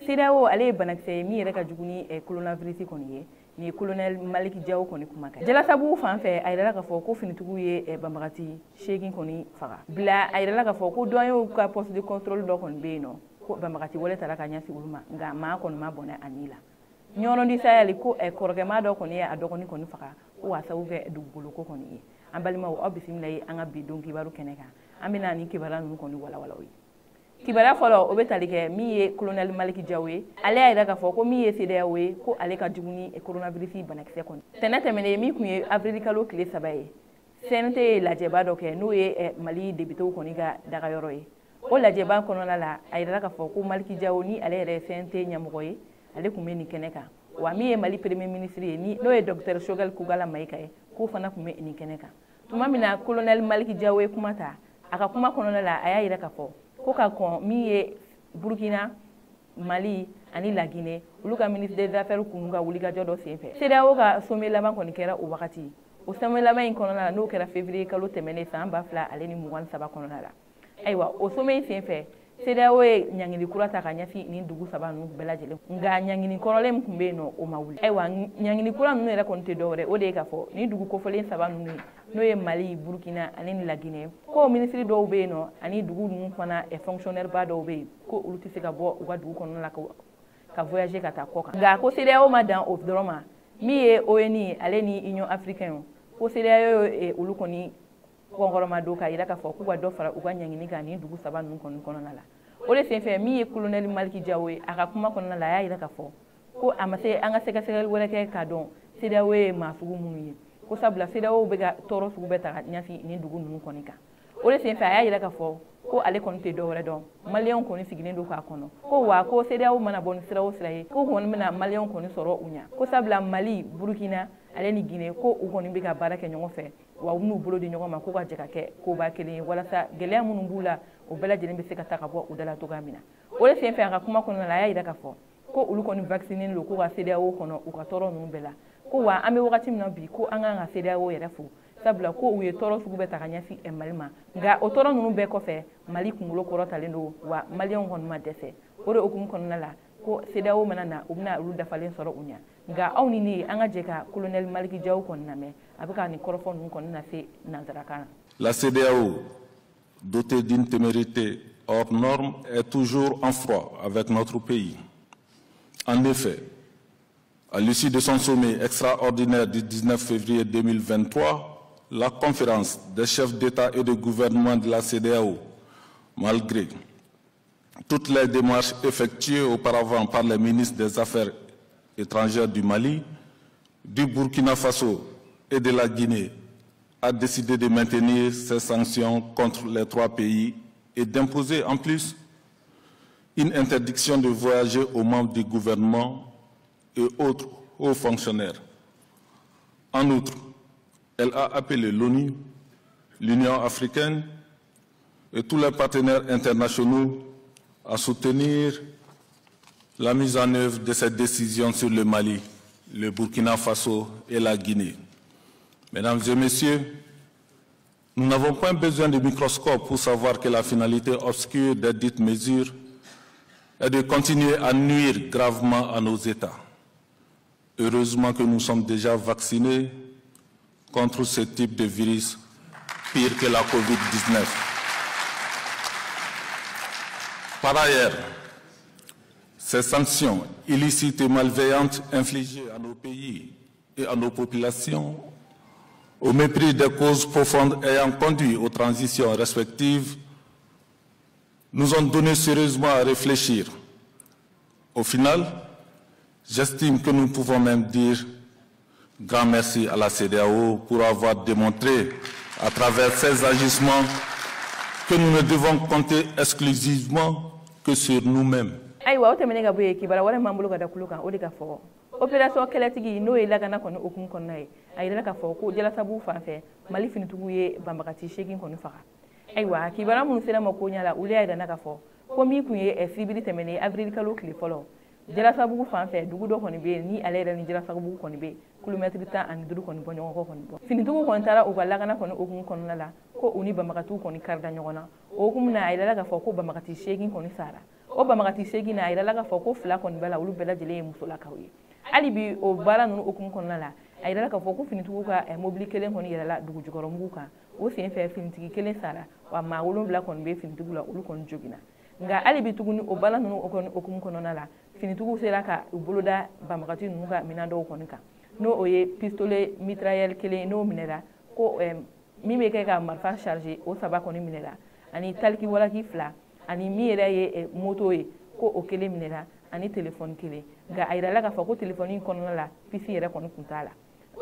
CEDEAO ale ye banakisɛ ye min yɛrɛ ka jugu ni coronavirus kɔni ye. Nin ye colonel Malick Diaw kɔni kumakan. Jalasabu fan fɛ, a yirala k'a fɔ ko finitigiw ye banbagati 8 kɔni faga. Bila a yirala k'a fɔ ko douaniers ka poste de contrôle dɔ kɔni bɛ yen nɔ, ko banbagati wɛrɛ taara ka ɲɛsin olu ma, nka maa kɔni ma bɔnɛ a ni la. Ɲɔrɔn di Sahel ko kɔrɔkɛma dɔ kɔni ye a dɔgɔnin kɔni faga, ko k'a sababu kɛ dugukolo ko kɔni ye. An balimaw, aw bisimila ye an ka bi don kibaru kɛnɛ kan. An bɛna nin kibaruya ninnu kɔni walawala aw ye. Kibaruya fɔlɔ, o bɛ tali kɛ min ye colonel Malick Diaw ye. Ale y'a yira k'a fɔ ko min ye CEDEAO ye, ko ale ka jugu ni coronavirus banakisɛ kɔni. Tɛnɛ tɛmɛnen min tun ye avril kalo tile 3 ye, CNT ye lajɛba dɔ kɛ, n'o ye Mali députéw kɔni ka dagayɔrɔ ye. O lajɛba kɔnɔna la, a yirala k'a fɔ ko Malick Diaw ni ale yɛrɛ ye CNT ɲɛmɔgɔ ye, ale tun bɛ nin kɛnɛ kan. Wa min ye Mali premier ministre ye, ni n'o ye docteur Choguel Kokalla Maïga ye, k'o fana tun bɛ nin kɛnɛ kan. Tuma min na colonel Malick Diaw ye kuma ta, a ka kuma kɔnɔna la, a y'a yira k'a fɔ ko ka kɔn min ye Burkina, Mali ani La Guinée, olu ka ministre des affaires kun ka wulikajɔ dɔ senfɛ. CEDEAO ka sommet laban kɔni kɛra o wagati. O sommet laban in kɔnɔna la, n'o kɛra février kalo tɛmɛnen san 2023 kɔnɔna la. Ayiwa, o sommet in senfɛ, CEDEAO ye ɲangili kura ta ka ɲɛsin nin dugu saba ninnu bɛɛ lajɛlen. Nka ɲangili kɔrɔlen min tun bɛ yen nɔ, o ma wuli. Ayiwa, ɲangili kura ninnu yɛrɛ kɔni tɛ dɔwɛrɛ, o de ye k'a fɔ nin dugu kofɔlen saba ninnu ye, n'o ye Mali, Burkina ani La Guinée, ko minisiri dɔw bɛ yen nɔ ani dugu ninnu fana fonctionnaire ba dɔw bɛ yen, ko olu tɛ se ka bɔ u ka dugu kɔnɔna la ka voyager ka taa kɔ kan. Nka ko CEDEAO ma dan o dɔrɔn ma, min ye ONU ale ni Union africaine ye, ko CEDEAO ye olu kɔni kɔnkɔrɔma don k'a yira k'a fɔ k'u ka dɔ fara u ka ɲangini kan nin dugu saba ninnu kɔni kɔnɔna la. O de senfɛ, min ye colonel Malick Diaw ye, a ka kuma kɔnɔna la, a y'a yira k'a fɔ ko a ma se an ka sɛgɛsɛgɛli wɛrɛ kɛ k'a dɔn CEDEAO ye maa sugu minnu ye, ko sabula CEDEAO bɛ ka tɔɔrɔ sugu bɛɛ ta ka ɲɛsin nin dugu ninnu kɔni kan. O de senfɛ, a y'a yira k'a fɔ ko ale kɔni tɛ dɔwɛrɛ dɔn, maliyɛnw kɔni sigilen don k'a kɔnɔ, ko wa ko CEDEAO mana bɔ ni sira o sira ye, ko kɔni bɛna maliyɛnw kɔni sɔrɔ u ɲɛ, ko sabula Mali, Burkina ale ni Guinée, ko u kɔni bɛ ka baara kɛ ɲɔgɔn fɛ, wa u bɛn'u bolo di ɲɔgɔn ma k'u ka jɛ ka kɛ koba kelen ye, walasa gɛlɛya minnu b'u la, o bɛɛ lajɛlen bɛ se ka ta ka bɔ u da la cogoya min na. O de senfɛ, a ka kuma kɔnɔna la, a y'a yira k'a fɔ ko olu kɔni vacciné don k'u ka CEDEAO kɔnɔ u ka tɔɔrɔ ninnu bɛɛ la, ko wa an bɛ wagati min na bi, ko an kan ka CEDEAO yɛrɛ fo, sabula ko u ye tɔɔrɔ sugu bɛɛ ta ka ɲɛsin Mali ma, nka o tɔɔrɔ ninnu bɛɛ kɔfɛ, Mali kunkolo kɔrɔtalen don, wa maliyɛnw kɔni ma dɛsɛ. O de hukumu kɔnɔna la, ko CEDEAO mana na, u bɛna olu dafalen sɔrɔ u ɲɛ. Nka aw ni ne, an ka jɛ ka colonel Malick Diaw kɔni lamɛn, a bɛ ka nin kɔrɔfɔ ninnu kɔni lase nanzarakan na. La CEDEAO, dotée d'une témérité hors norme, est toujours en froid avec notre pays. En effet, à l'issue de son sommet extraordinaire du 19 février 2023, la conférence des chefs d'État et de gouvernement de la CEDEAO, malgré toutes les démarches effectuées auparavant par les ministres des Affaires étrangères du Mali, du Burkina Faso et de la Guinée, a décidé de maintenir ces sanctions contre les trois pays et d'imposer en plus une interdiction de voyager aux membres du gouvernement et autres hauts fonctionnaires. En outre, elle a appelé l'ONU, l'Union africaine et tous les partenaires internationaux à soutenir la mise en œuvre de cette décision sur le Mali, le Burkina Faso et la Guinée. Mesdames et messieurs, nous n'avons point besoin de microscope pour savoir que la finalité obscure des dites mesures est de continuer à nuire gravement à nos États. Heureusement que nous sommes déjà vaccinés contre ce type de virus pire que la Covid-19. Par ailleurs, ces sanctions illicites et malveillantes infligées à nos pays et à nos populations, au mépris des causes profondes ayant conduit aux transitions respectives, nous ont donné sérieusement à réfléchir. Au final, j'estime que nous pouvons même dire grand merci à la CEDEAO pour avoir démontré à travers ces agissements que nous ne devons compter exclusivement que sur nous-mêmes. Ayiwa, o tɛmɛnen ka bɔ yen, kibaruya wɛrɛ m'an bolo ka da kulo kan, o de ka fɔ opération kɛlɛtigi, n'o ye lakana kɔni hukumu kɔnɔna ye, a yirala k'a fɔ ko Jalasabu fan fɛ, Mali finitigiw ye banbagati 8 kɔni faga. Ayiwa, kibaruya minnu sera ma ko ɲɛ la, olu y'a yira k'a fɔ ko min tun ye sibiri tɛmɛnen avril kalo tile fɔlɔ, Jalasabugu fan fɛ dugu dɔ kɔni bɛ yen ni ale yɛrɛ ni Jalasabugu kɔni bɛ yen kilomɛtiri 15 kɔni bɔ ɲɔgɔn kɔ kɔni bɔ. Finitigiw kɔni taara u ka lakana kɔni hukumu kɔnɔna la ko u ni banbagatiw kɔni karida ɲɔgɔn na. O hukumu na a yirala k'a fɔ ko banbagati 8 kɔni sara. O banbagati 8 na a yirala k'a fɔ ko 2 kɔni b'a la, olu bɛɛ lajɛlen ye musolakaw ye. Hali bi o baara ninnu hukumu kɔnɔna la a yirala k'a fɔ ko finitigiw ka mobili kelen kɔni yɛlɛla dugu jukɔrɔmugu kan. O senfɛ finitigi kelen sara, wa maa 7 kɔni bɛ finitigiw la, olu kɔni joginna. Nka hali bi tuguni o baara ninnu kɔni hukumu kɔnɔna la finitigiw sera ka u boloda banbagati ninnu ka minɛn dɔw kɔni kan, n'o o ye pistolet mitrailleur kelen n'o minɛra, ko min bɛ kɛ ka marifa charger o 3 kɔni minɛra, ani taliki walaki 2, ani min yɛrɛ ye moto ye ko o kelen minɛra, ani telefɔni kelen. Nka a yirala k'a fɔ ko telefɔni kɔnɔna la pisi yɛrɛ kɔni kun t'a la.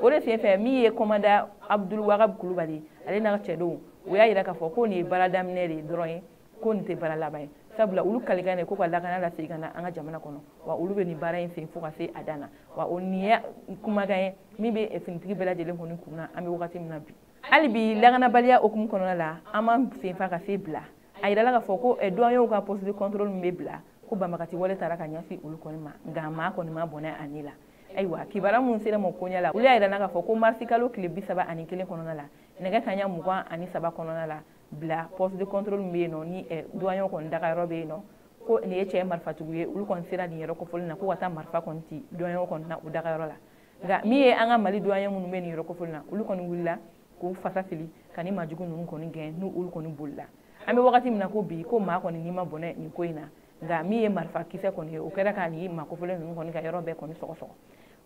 O de senfɛ min ye commandant Abdul Wahab Kulubali ale n'a cɛdenw u y'a yira k'a fɔ ko nin ye baara daminɛ de dɔrɔn ye, ko nin tɛ baara laban ye, sabula olu kalikan de ko ka lakana lasegin ka na an ka jamana kɔnɔ, wa olu bɛ nin baara in sen fo ka se a dan na. Wa o nin ye kumakan ye min bɛ finitigi bɛɛ lajɛlen kɔni kun na an bɛ wagati min na bi. Hali bi lakanabaliya hukumu kɔnɔna la an m'an senfa ka se bila. A yirala k'a fɔ ko douaniers ka poste de contrôle min bɛ bila ko banbagati wale taara ka ɲɛsin olu kɔni ma, nka maa kɔni ma bɔnɛ a ni la. Ayiwa kibaruya minnu sera ma koɲɛ la, olu y'a yira k'a fɔ ko marisi kalo tile 31 kɔnɔna la nɛgɛ kanɲɛ 23 kɔnɔna la bila poste de contrôle min bɛ yen nɔ ni douaniers kɔni dagayɔrɔ bɛ yen nɔ, ko nin ye cɛ marifatigiw ye, olu kɔni sera nin yɔrɔ kofɔlen na ko ka taa marifa kɔni ci douaniers kɔni na o dagayɔrɔ la. Nka min ye an ka Mali douaniers minnu bɛ nin yɔrɔ kofɔlen na, olu kɔni wulila k'u fasa fili ka ni maajugu ninnu kɔni gɛn, n'u olu kɔni bolila. An bɛ wagati min na ko bi ko maa kɔni n'i ma bɔnɛ nin ko in na, nka min ye marifa kisɛ kɔni ye o kɛra ka nin maa kofɔlen ninnu kɔni ka yɔrɔ bɛɛ kɔni sɔgɔsɔgɔ.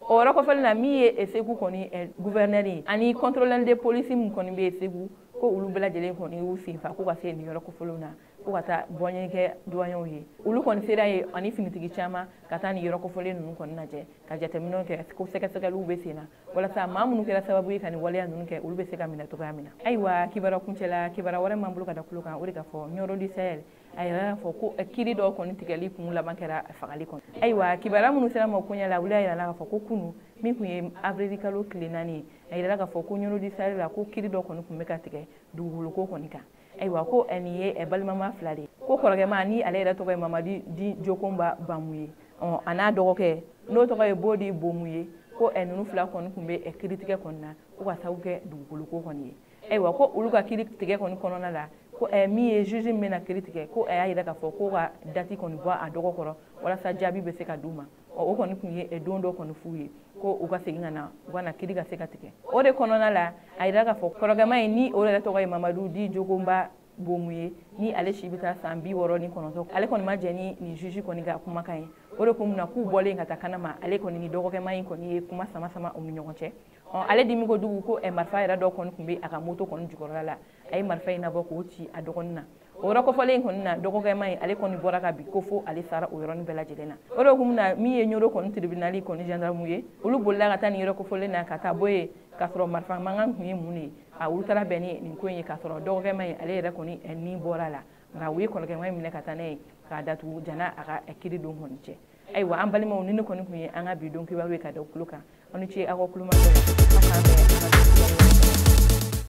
O yɔrɔ kɔfɛlen na min ye Segu kɔni gouverneur ye ani contrôleur de police min kɔni bɛ Segu, ko olu bɛɛ lajɛlen kɔni y'u senfa ko ka se nin yɔrɔ kofɔlenw na ko ka taa bɔɲɛ kɛ douaniers ye. Olu kɔni sera yen ani finitigi caman ka taa nin yɔrɔ kofɔlen ninnu kɔni lajɛ ka jateminɛw kɛ ko sɛgɛsɛgɛliw bɛ sen na walasa maa minnu kɛra sababu ye ka nin waleya ninnu kɛ olu bɛ se ka minɛ cogoya min na. Ayiwa kibaruya kuncɛla kibaruya wɛrɛ m'an bolo ka da tulo kan, o de ka fɔ Nioro du Sahel a yɛrɛ y'a fɔ ko kiiri dɔw kɔni tigɛli kun laban kɛra fagali kɔnɔ. Ayiwa kibaruya minnu sera ma koɲɛ la, olu y'a yira k'a fɔ ko kunu min kun ye avril kalo tile 4 ye, a yirala k'a fɔ ko Nioro du Sahel la ko kiiri dɔ kɔni kun bɛ ka tigɛ dugukoloko kɔni kan. Ayiwa ko nin ye balimama 2 de ye, ko kɔrɔkɛma ni ale yɛrɛ tɔgɔ ye Mamadi Di Jokonba Bamu ye, a n'a dɔgɔkɛ n'o tɔgɔ ye Bodi Bomu ye, ko ninnu 2 kɔni kun bɛ kiiri tigɛ kɔni na ko ka sababu kɛ dugukoloko kɔni ye. Ayiwa ko olu ka kiiri tigɛ kɔni kɔnɔna la ko min ye juge min bɛna kiiri tigɛ ko a y'a yira k'a fɔ ko ka dati kɔni bɔ a dɔgɔ kɔrɔ walasa jaabi bɛ se ka d'u ma. O kɔni kun ye don dɔ kɔni f'u ye ko u ka segin ka na u ka na kiiri ka se ka tigɛ. O de kɔnɔna la a yira k'a fɔ kɔrɔkɛma in ni o yɛrɛ tɔgɔ ye Mamadu Di Jokonba Bomu ye, ni ale si bɛ taa san 69, ale kɔni ma jɛn ni nin juge kɔni ka kumakan ye. O de kun na k'u bɔlen ka taa kana ma, ale kɔni ni dɔgɔkɛma in kɔni ye kuma sama sama u ni ɲɔgɔn cɛ. Ale dimi kojugu ko marifa yɛrɛ dɔ kɔni tun bɛ a ka moto kɔni jukɔrɔla la, a ye marifa in nabɔ k'o ci a dɔgɔnin na. O yɔrɔ kɔfɔlen in kɔni na dɔgɔkɛma in ale kɔni bɔra ka bin ko fo ale sara o yɔrɔnin bɛɛ lajɛlen na. O de kun na min ye Nioro kɔni tribunal kɔni gendarme ye, olu bolila ka taa nin yɔrɔ kɔfɔlen na ka taa bɔ yen k'a sɔrɔ marifa mankan kun ye mun de ye, a olu taara bɛn ni nin ko in ye k'a sɔrɔ dɔgɔkɛma in ale yɛrɛ kɔni ni bɔra la. Nka u ye kɔrɔkɛma in minɛ ka taa n'a ye k'a datugu jana a ka kiiri don kɔni cɛ. Ayiwa an balimaw ni ne kɔni kun ye an ka bi don kibaru ye ka da tulo kan. Aw ni ce aw ka kulomajɔ la, aw k'an bɛn an ka